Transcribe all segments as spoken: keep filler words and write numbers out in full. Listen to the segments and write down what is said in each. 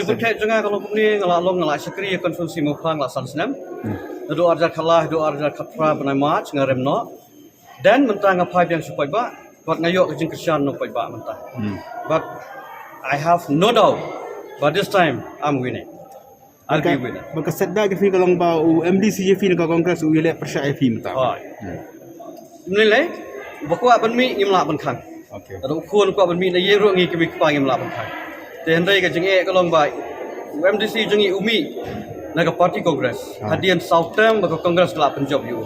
Pyrthei jong nga ka long kumne, nga la long, nga la shakri ïa constituency Mawphlang la san snem. Naduh arhajar khatlai, naduh arhajar khatphra bnai March nga rem noh. Then mynta nga phai biang sha paidbah, bad nga ïoh ka jingkyrshan na u paidbah mynta. But I have no doubt, but this time I'm winning. I'll be winner. Ba ka setback ka phi ka long ba u M D C jong phi na ka Congress u ïaleh pyrshah ïa phi mynta. Hooid. Mynlei, ba kwah ban mih ngim lah ban khang. Okay. Lada u khun kwah ban mih na ïing ruh ngi ki mei ki pa ngim lah ban khang. Te hynrei ka jingeh ka long ba u M D C jong ngi u mih na ka party Congress. Hadien saw term ba ka Congress ka la pynjop ïa u.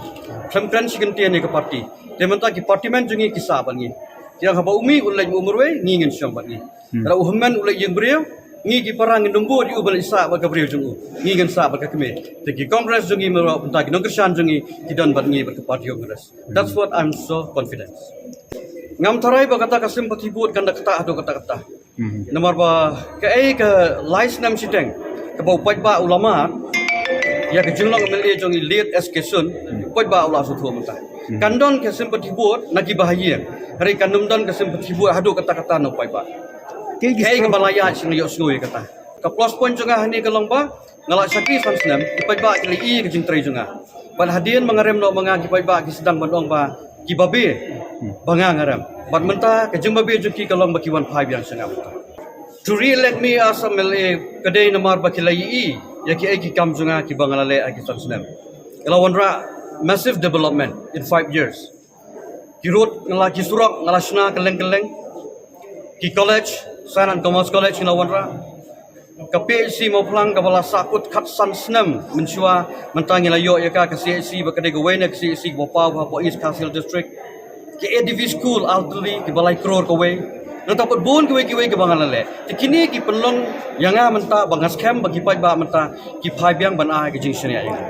Khlem kren shi kyntien ïa ka party. Te mynta ki party man jong ngi ki sah bad ngi. Ki ong haba u mih u leit u marwei, ngi ngin shong bad ngi. Lada u hynmen u leit ïing briew, ngi ki para ngin ym bud ïa u ban leit sah bad ka briew jong u. Ngi ngin sah bad ka kmie. Te ki Congress jong ngi mynta, ki nongkyrshan jong ngi ki don bad ngi bad ka party Congress. That's what I'm so confident. Ngam tharai ba kata ka sympathy vote kan da ktah haduh katta katta. Namar ba kaei ka lai snem shiteng kaba u paidbah u la mad ïa ka jinglong M L A jong i late S K Sun, u paidbah u la sngewthuh mynta. Kan don ka sympathy vote na ki ba ha ïing, hynrei kan ym don ka sympathy vote haduh katta katta na u paidbah. Kaei kaba la ïaid sha nga ïohsngew ïa kata. Ka plus point jong nga hangne ka long ba nga la shakri san snem, ki paidbah ki la ïohi ka jingtrei jong nga. Bad hadien ba nga rem noh ma nga, ki paidbah ki sdang ban ong ba ki babe ba nga nga rem. Bad mynta ka jingbabe jong ki ka long ba ki wan phai biang sha nga mynta. To re-elect me as M L A ka dei namar ba ki la ïohi ïa kiei ki kam jong nga kiba nga la leh ha ki san snem. Nga la wanrah massive development in five years. Ki road nga la, ki surok nga la shna kylleng kylleng. Ki college, Science and Commerce College nga la wanrah. Ka P H C Mawphlang kaba la sahkut khatsan snem mynshuwa, mynta ngi la ïoh ïa ka, ka C H C ba ka dei kawei na ka C H C kaba paw hapoh East Khasi Hills District. Ki A D V school Althuli kiba lai klur kawei. Nangta pat bun kiwei kiwei kiba nga la leh. Te kine ki pynlong ïa nga mynta ba nga skhem ba ki paidbah mynta ki phai biang ban ai ka jingshaniah ïa nga.